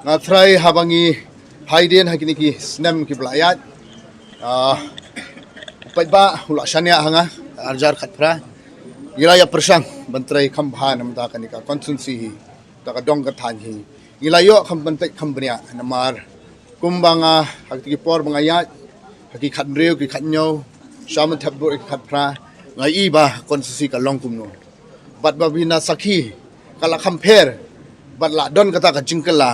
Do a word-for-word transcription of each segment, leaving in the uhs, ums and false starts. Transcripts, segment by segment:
Nga trai haba ngi haiden ha kine ki snem ki ba la ïaid. Ah, u paidbah u la shaniah ha nga, arjar khatphra. Ngi la ïa pyrshang ban trei kham bha namar kane ka constituency hi, ta ka dong ka thaiñ hi. Ngi la ïoh kham ban peit kham bniah namar kumba nga ha kine ki por ba nga ïaid, ha ki khathynriew, ki khathynñiew, sha mynthep bud ki khatphra, nga i ba constituency ka long kumno. Bad ba bina sakhi ka la kham pher, bad la don kata ka jingkylla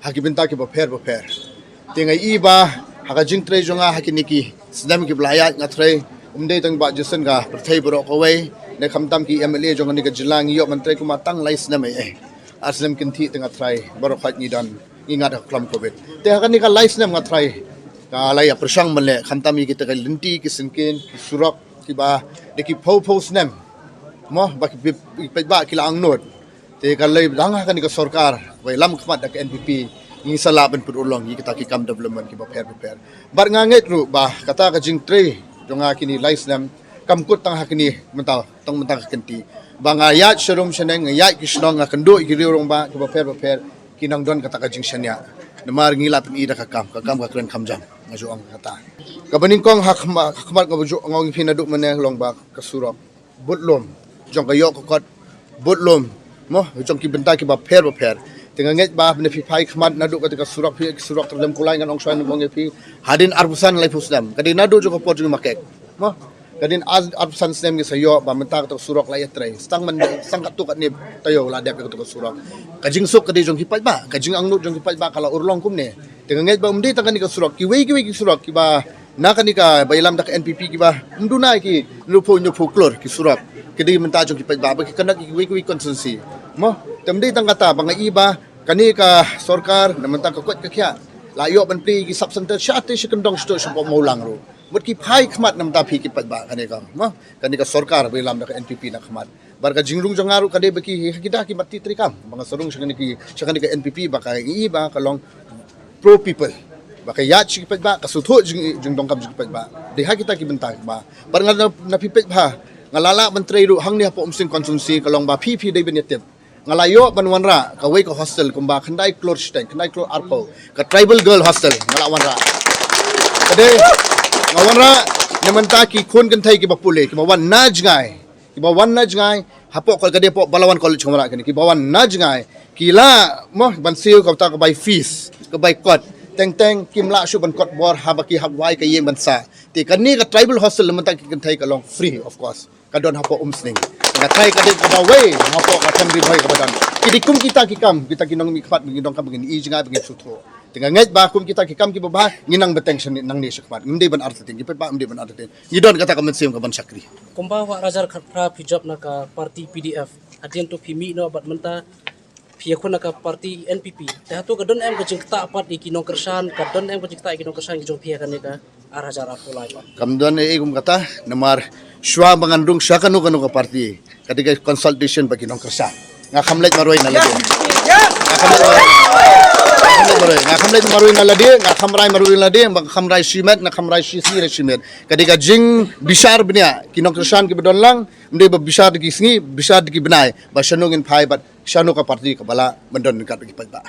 ha ki bynta ki bapher bapher. Te nga i ba ha ka jingtrei jong nga ha kine ki snem ki ba la ïaid, nga trei ym dei tang ba jingsen ka pyrthei baroh kawei, ne khamtam ki M L A jong kane ka jylla. Ngi ïoh ban trei kumba tang lai snem ei ei. Ar snem kynthih te nga trei baroh khoit ngi don, ngi ngat ha ka klam covid. Te ha kane ka lai snem nga trei, ka la ïa pyrshang ban leh khamtam ïa kita ki lynti, ki syngkien, ki surok kiba da ki phew phew snem, mo, ba ki peit, ki paidbah ki la angnud. Te ka lei dang ha kane ka sorkar ba ïalam khmat da ka N P P, ngi sa lah ban pynurlong ïa kita ki kam development ki bapher bapher. Bad nga ngeit ruh ba kata ka jingtrei jong nga kine lai snem kam kut tang ha kine mynta, tang mynta ka kynti. Ba nga ïaid sharum shaneng, nga ïaid ki shnong, nga kynduh ïa ki riew rangbah ki bapher bapher, ki nang don kata ka jingshaniah. Namar ngi la pyni da ka kam, ka kam ka kren kham jam, nga ju ong kata. Kaba nyngkong ha khma-, ha khmat kaba ju ong ïa phi naduh mynne long ba ka surok, bud lum jong ka ïoh ka kot, bud lum, mo, jong ki bynta ki bapher bapher. Te nga ngeit ba ne phi phai khmat naduh kata ka surok, phi surok Kyrdem Kulai, ngan ong shwa ngan ong ïa phi, hadien arphew san laiphew snem, ka dei naduh jong ka por jong i Makek, mo, ka dei ar-, arphew san snem ngi sa ïoh ba mynta kata ka surok la ïa trei. Stang man, stang katto katne taïew la dep ïa kata ka surok. Ka jingsuk ka dei jong ki paidbah, ka jingangnud jong ki paidbah ka la urlong kumne. Te nga ngeit ba ym dei tang kane ka surok, kiwei kiwei ki surok kiba na kane kaba ïalam da ka N P P kiba ym duna ki hynñiewphew, hynñiewphew klur ki surok, ki dei mynta jong ki paidbah ba ki connect ïa kiwei kiwei constituency, mo. Te ym dei tang kata, ba nga i ba kane ka sorkar na mynta ka koit ka khiah la ïoh ban plie ïa ki sub center shatei sha Kyndong, shatei sha Mawlang ruh. Mut ki phai khmat na mynta phi ki paidbah, kane ka, mo, kane ka sorkar ba ïalam da ka N P P na khmat. Bad ka jingrung jong nga ruh ka dei ba ki, kita ki mat ti trei kam ba nga sa rung sha kane ki, sha kane ka N P P ba ka i ba ka long pro people, ba ka ïaid sha ki paidbah, ka sngewthuh jing, jingdonkam jong ki paidbah. Dei ha kita ki bynta kiba, bad nga na, na phi peit ba nga la lah ban trei ruh hangne hapoh Umsning constituency, ka long ba phi, phi dei ban ïa tip, nga la ïoh ban wanrah kawei ka hostel kumba khyndai klur shiteng, khyndai klur arphew, ka tribal girl hostel nga la wanrah. Ka dei, nga wanrah na mynta ki khun kynthei kiba pule, kiba wan na jngai, kiba wan na jngai, hapoh ka dei hapoh Balawan College ka wanrah kane, kiba wan na jngai ki lah, mo, ban siew kata ka bai fees, ka bai kot. Teng teng kim lah shuh ban kot bor haba ki hap wai ka ïing ban sah. Te kane ka tribal hostel na mynta ki kynthei ka long free, of course. Ka don hapoh Umsning. Nga trai ka dei kaba wei hapoh ka Them Ri Bhoi kaba don. Ki dei kum kita ki kam, kita ki nongmihkhmat, ki nongkam, ki i jngai, ki suthu. Te nga ngeit ba kum kita ki kam kiba bha ngi nang bteng sha nangne shakhmat. Ngim dei ban artatien, ki paidbah ngim dei ban artatien. Ngi don kata ka mynsiem ka ban shakri. Kumba Wah Rajar Khatphra phi jop na ka party P D F, hadien to phi mih noh bad mynta phi ïakhun na ka party N P P. Te hato ka don em ka jingktah pat ïa ki nongkyrshan, ka don em ka jingktah ïa ki nongkyrshan ki jong phi ha kane ka ar hajar arphew lai pat? Kam don ei ei kum kata, namar shuwa ba ngan rung sha kano kano ka party, ka dei ka consultation bad ki nongkyrshan. Nga kham leit marwei na lade. Nga kham leit marwei, nga kham leit marwei, nga kham leit marwei na lade, nga kham rai marwei na lade, ba nga kham rai shimet, nga kham rai shisngi rai shimet. Ka dei ka jingbishar bniah, ki nongkyrshan kiba don lang, ym dei ba bishar da ki sngi, bishar da ki bnai, ba shano ngin phai bad shano ka party kaba lah ban don ryngkat bad ki paidbah.